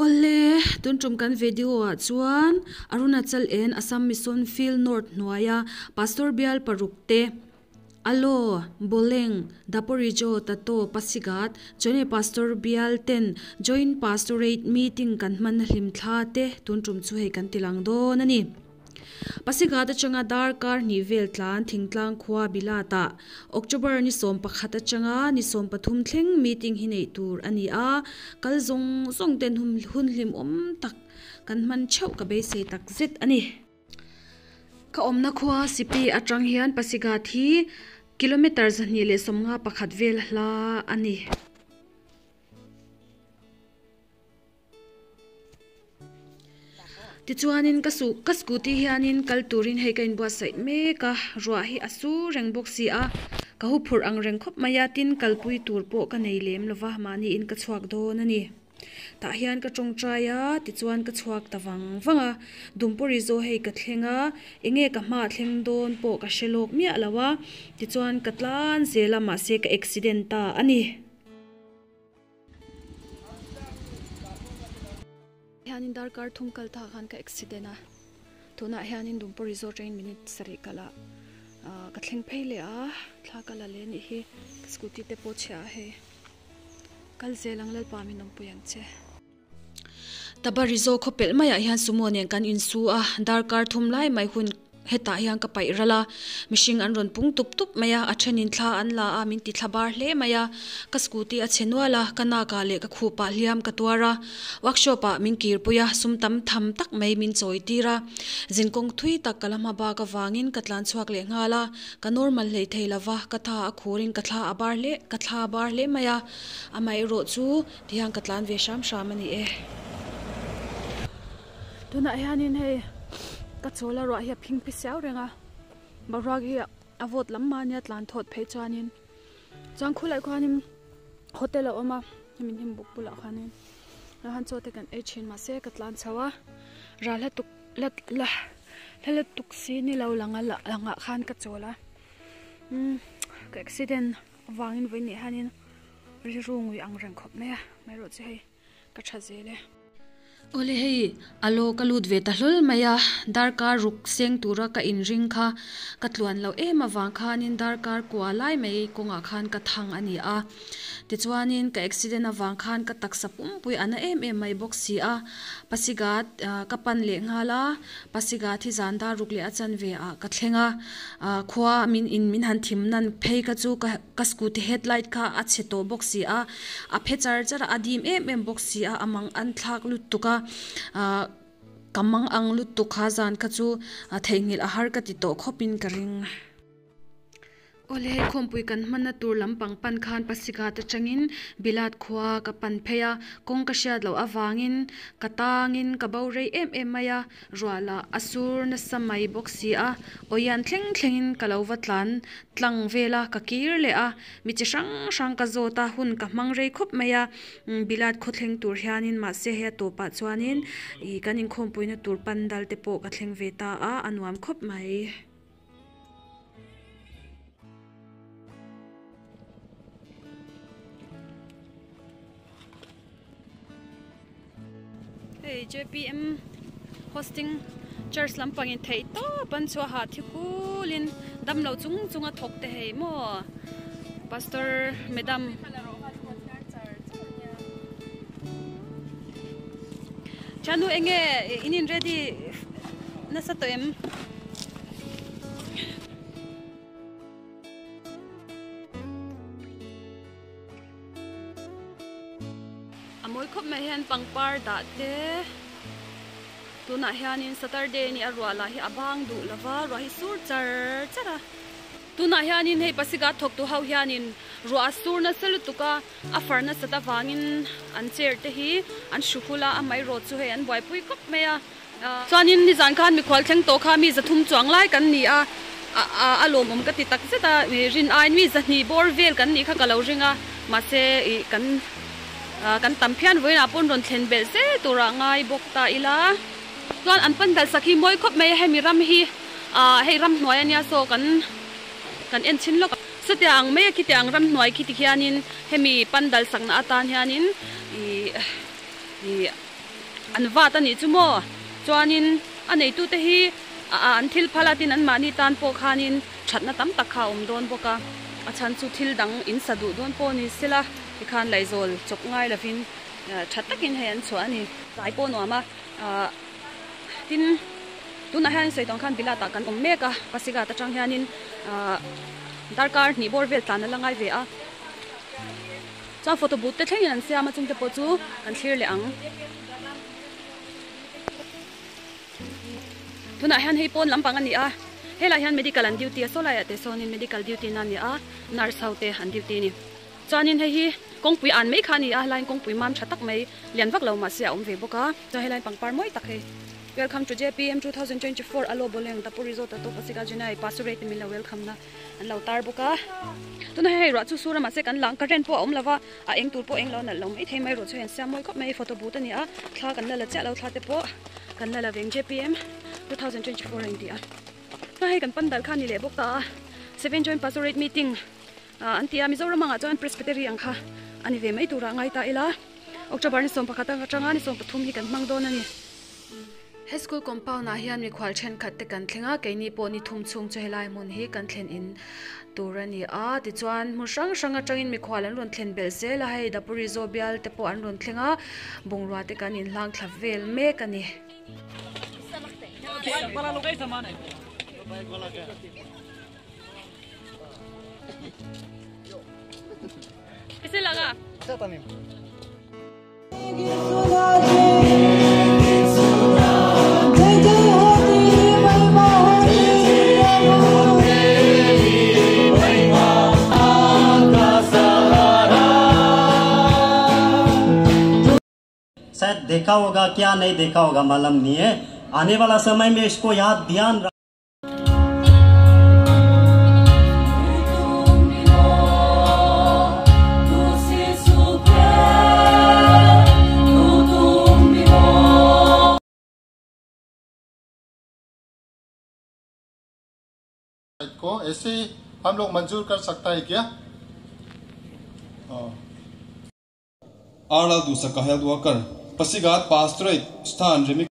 Awle, tun tum kan video ah chuan Arunachal and Assam Mission Field North hnuaia Pastor bial paruk te Alo, Boleng, Daporijo, Tato, Pasighat, Chone Pastor bial ten Joint Pastorate Meeting kan hman hlim thla te tun tum chu hei kan tilang dawn a ni. Pasighat atanga darkar hnih vel tlan thingtlang khua Bilat-ah October ni 11 atanga ni 13 thleng meeting hi neih tur a ni a, kal zawng zawng ten hun hlim awm tak kan hman theuh ka beisei tak zet a ni. Ka awmna khua Sipi atang hian Pasighat hi kilometre 251 vel hla a ni. Tichuanin ka su ka scooty hianin kal turin hei ka inbuatsaih mek a, ruah hi a su reng bawk si a, ka hu phurh ang reng khawp mai a, tin kalpui tur pawh ka nei lem lova mahniin ka chhuak dawn a ni. Tah hian ka tawngtai a, tichuan ka chhuak ta vang vang a, Dumpawri zaw hei ka thleng a, enge ka hmaah thleng dawn pawh ka hre lawk miah lo a, tichuan ka tlan zel a mahse ka accident ta a ni. Hianin darkar thum kal ta khan ka accident a, tunah hianin Dumpur Resort atangin minute sarih kal ah ka thleng phei leh a, thla ka la leh anih hi, ka scooty te pawh chhia a hei, kal zel ang Lalpa min awmpui ang che. Taba Resort khawpelh maiah hian sumo nen kan insu a, darkar thum lai mai hun. Hetah hian ka paih ral a, mihring an rawn pung tup tup mai a, a thenin thla an la a, min ti thla bar hle mai a, ka scooty a chhe nual a, ka nakah leh ka khupah hliam ka tuar a, workshop ah min kirpui a, sum tam tham tak mai min chawi tir a, zinkawng thui tak ka la hma bak avangin ka tlan chhuak leh nghal a, ka normal hlei thei lova, ka tha a khurin ka thla a bar hle, ka thla a bar hle mai a, amaherawh chu tihian ka tlan ve hram hram a ni e. Tunah hianin hei ka chawl a ruah hi a phing phi siau reng a boruak hi a vawt lam mahnia tlan thawt phei chuanin chuan khulai khuanin hotel a awm a hemi hnim buk bulah khuanin han chaw te kan ei thin mahse ka tlan chho a ral hla tuk la la hla lutuk si ni lo langa langah khan ka chawl a umm ka accident avangin vawiin ah hianin rilru ngui ang reng khawp mai a amaherawhchu chu hei. Ka tha zel e. Awle hei, a law ka lut ve ta hlawl mai a, darkar ruk seng tura ka inring kha ka tluan loh em avang khanin darkar kua lai mai kawngah khan ka thang a ni a. Tichuanin ka accident avang khan ka taksa pumpui a na em em mai bawk si a, Pasigat ka pan leh nghal a, Pasigat hi zan dar ruk leh a chanve ah ka thleng a, khua min in min han thim nan phei kha chu ka Ka scooty headlight kha a chhe tawh bawk si a, a phe char char a, a dim em em bawk si a, a mang an thlak lutuk a, ahh ka mang ang lutuk kha zan kha chu theihnghilh a har ka ti tawh khawp in ka ring. Awle hei khawmpui kan hmanna tur lampang pan khan Pasighat atangin Bilat khua ka pan phei a, kawng ka hriat loh avangin ka tangin ka bo rei em em mai a, Ruah lah a sur nasa mai bawk si a, awian thleng thlengin ka lo va tlan tlang vel a, ka kir leh a, mi chi hrang hrang ka zawt a, hun ka hmang rei khawp mai a, Bilat khaw thleng tur hianin mahse hei a tawpah chuanin ih kan inkhawmpuina tur pandal te pawh ka thleng ve ta a, a nuam khawp mai. Hei JPM hosting church lampang in theih tawp an chhuah hah thi kulin damlo chung chung a thawk te hei maw pastor madam Chanu enge in in ready nasa tawh em? A mawi khawp mai hian pangpar dah te tunah hianin Saturday ni a ruah lah hi a bang duh lova ruah hi sur char char a tunah hianin hei Pasika thawktu ho hianin ruah a sur nasa lutuk a a far nasat avangin an chair te hi an hru hul a amaherawh chu hei an buaipui khawp mai a. Chuanin nizan khan mikhual thleng tawh kha mi zathum chuang lai kan ni a, a lawmawm ka ti tak zet a, rin aiin mi zahnih bawr vel kan nih kha ka lo ring a, mahse ih kan kan tam phian vawiinah pawn rawn thlen belh zel turah ngai bawk ta ila. Chuan an pan dal sak hi mawi khawp mai a, hemi ram hi hei ramhnuai ania saw kan kan en chhin lawk a, sawtiang ang mai a khitiang ang ramhnuai khi ti hianin hemi pan dal sakna atan hianin ih ih. An vat a nih chu maw? Chuanin a neitute hi an thil phal a tin anmahni tan pawh khanin thatna tam tak kha a awm dawn bawk a, a chhan chu thil dang in sa duh dawn pawh ni sela tikhan laizawl chawp ngai lovin tha takin hei an chhuah a ni. Tlai pawh nuam a, tin tunah hian sawi tawng khan Bilat ah kan awm mek a, Pasighat atang hianin darkar hnih bawr vel tlan a la ngai ve a. Chuan photo booth te thlengin an siam a chungte pawh chu kan thlir leh ang. Tunah hian hei pawn lampang a ni a, helaiah hian medical an duty a, saw laiah te sawnin medical duty na a ni a, nurse ho te an duty a ni. Chuanin hei hi kawngpui an mai kha a ni a, helaiin kawngpui mam tha tak mai lian vak lo mahse a awm ve bawk a, chuan helaiin pangpar mawi tak hei Welcome to JPM 2024 Alo Boleng Tapu Resort a tawp a sika Junai Pasure te min lo welcome na an lo tar bawk a. Tunah hian hei ruah chu sur a mahse kan lang current pawh a awm lo va, a eng tur pawh eng lo a nalh lo mai thei mai ruah chu hian siam mawi khawp mai photo booth a ni a, thla kan la la chiah lo thla te pawh kan la la veng JPM 2024 a inti a. Tunah hei kan pandal kha a ni leh bawk ta a, Seven Joint Pastorate Meeting an ti a, Mizoram angah chuan Presbytery ang kha a ni ve mai turah ngai ta ila, October ni 11 atanga ni 13 hi kan hmang dawn a ni. He school compound ah hian mikhual thenkhat te kan thleng a, keini pawh ni thum chhung chu helai hmun hi kan thlen in tur a ni a, tichuan hmun hrang hrang atangin mikhual an rawn thlen belh zel a, hei Dapuri Zaw bial te pawh an rawn thleng a, bungrua te kan inhlang thla vel mek a ni. शायद देखा होगा क्या नहीं देखा होगा मालूम नहीं है। आने वाला समय में इसको याद ध्यान को ऐसे ही हम लोग मंजूर कर सकता है क्या? Arla Dusaka health worker Pasighat pastorate स्थान रिमिक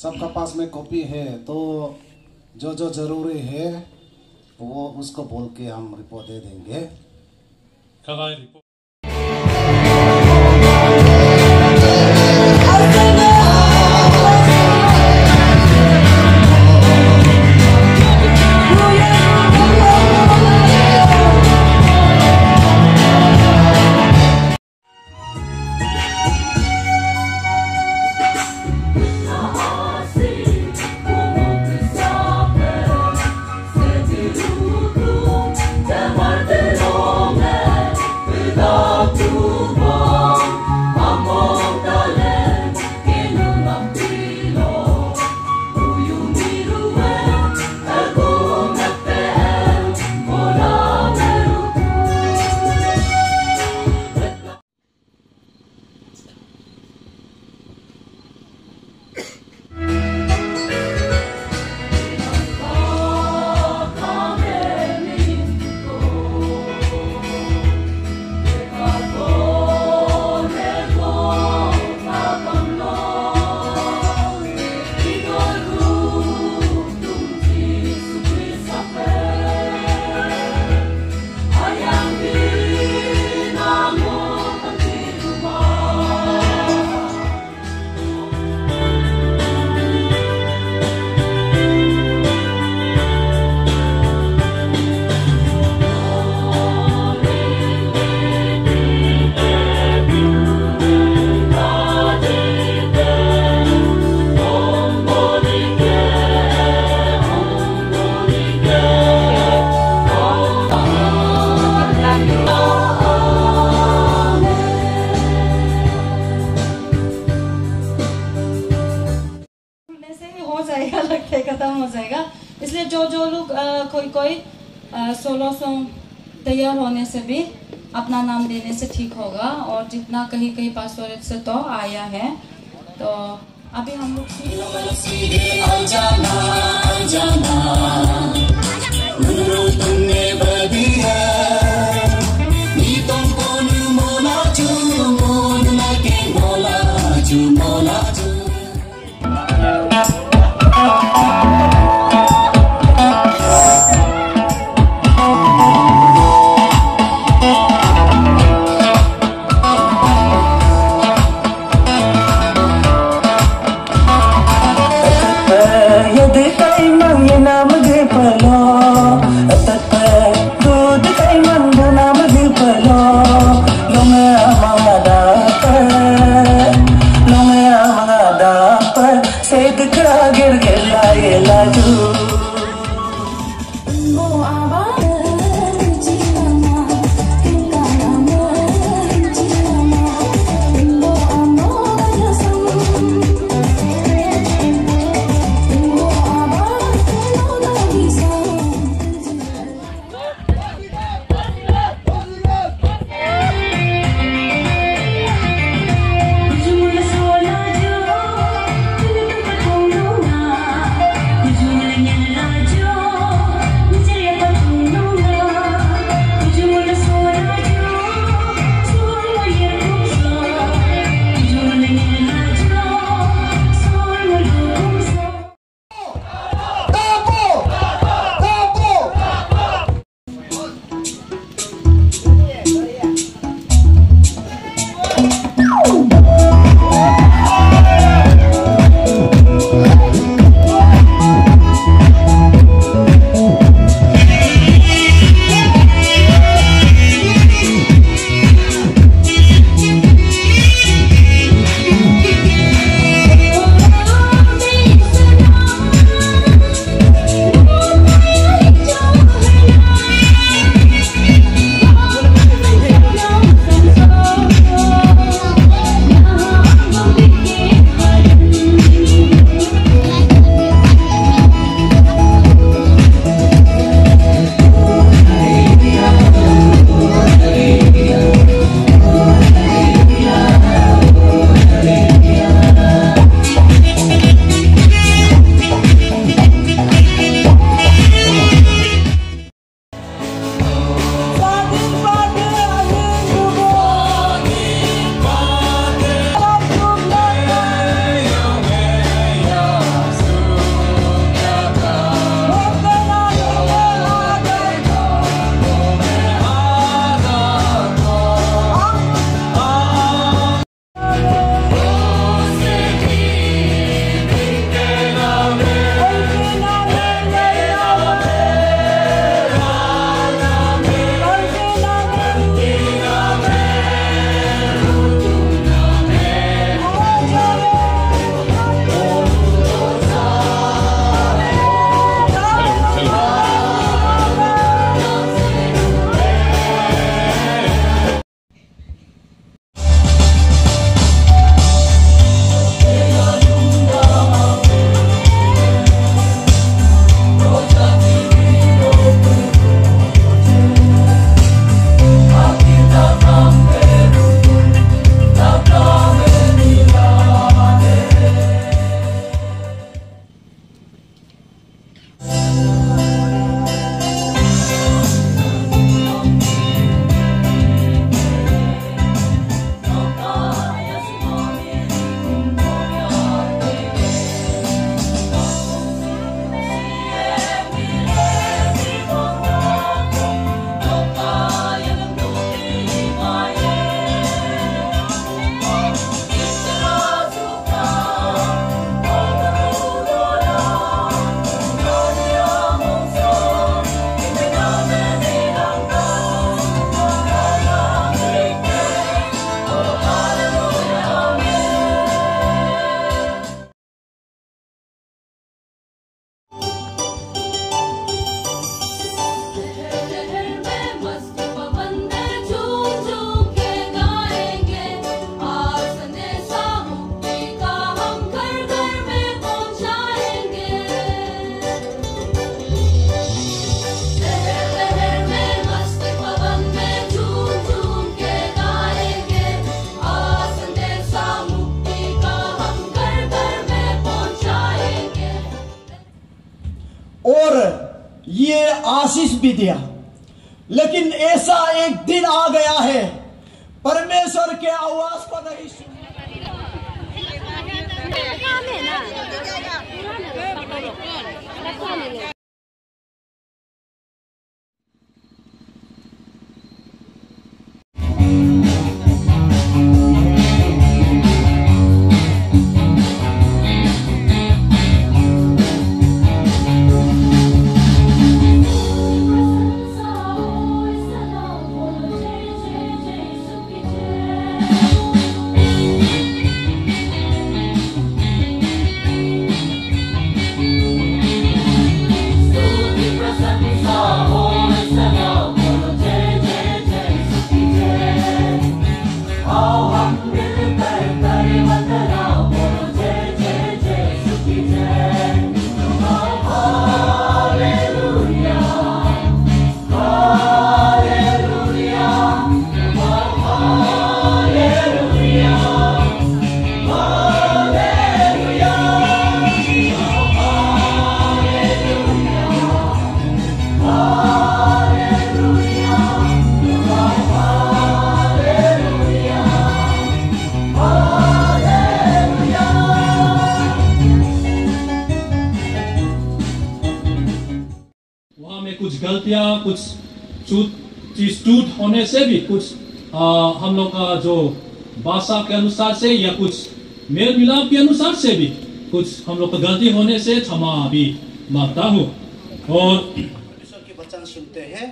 सबका पास में कॉपी है तो जो जो जरूरी है वो उसको बोल के हम रिपोर्ट दे देंगे। खत्म हो जाएगा, इसलिए जो जो लोग कोई कोई 1600 तैयार होने से भी अपना नाम देने से ठीक होगा। और जितना कहीं कहीं पासवर्ड से तो आया है तो अभी हम लोग तुमने भी दिया, लेकिन ऐसा एक दिन आ गया है परमेश्वर के आवाज को नहीं सुन। कुछ गलतियाँ, कुछ चीज टूट होने से भी कुछ हम लोग का जो भाषा के अनुसार से या कुछ मेल मिलाप के अनुसार से भी कुछ हम लोग का गलती होने से क्षमा भी मांगता हूँ। और परमेश्वर के वचन सुनते हैं।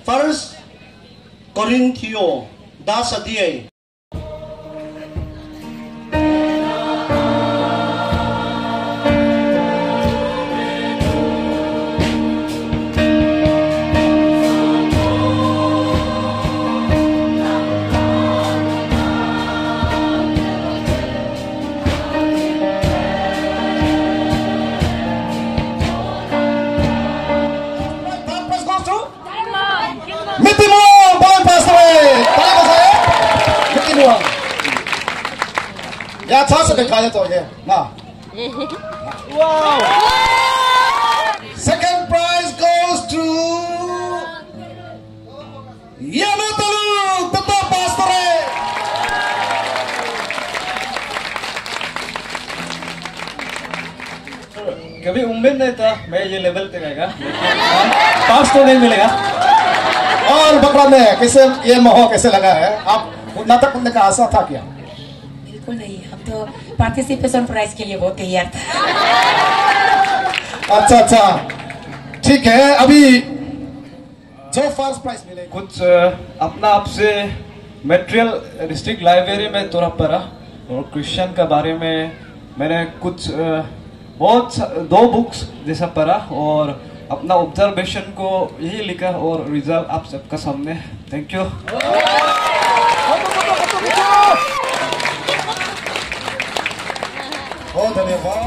फर्स्ट कोरिन्थियो 10 अध्याय। Ya chas ke kaya to ye na. Wow. Second prize goes to Yamatalu Tata Pastore. कभी उम्मीद नहीं था मैं ये लेवल पे आएगा, पास तो नहीं मिलेगा। और बकरा में कैसे ये माहौल कैसे लगा है? आप नाटक करने का आशा था क्या? बिल्कुल नहीं, हम तो पार्टिसिपेशन प्राइज के लिए बहुत तैयार था। अच्छा अच्छा ठीक है। अभी जो फर्स्ट प्राइज मिले कुछ अपना आपसे material district library में थोड़ा पढ़ा और क्रिश्चियन के बारे में मैंने कुछ बहुत 2 बुक्स जैसा पढ़ा और अपना ऑब्जर्वेशन को यही लिखा और रिजल्ट आप सबका सामने। Thank you. बहुत धन्यवाद।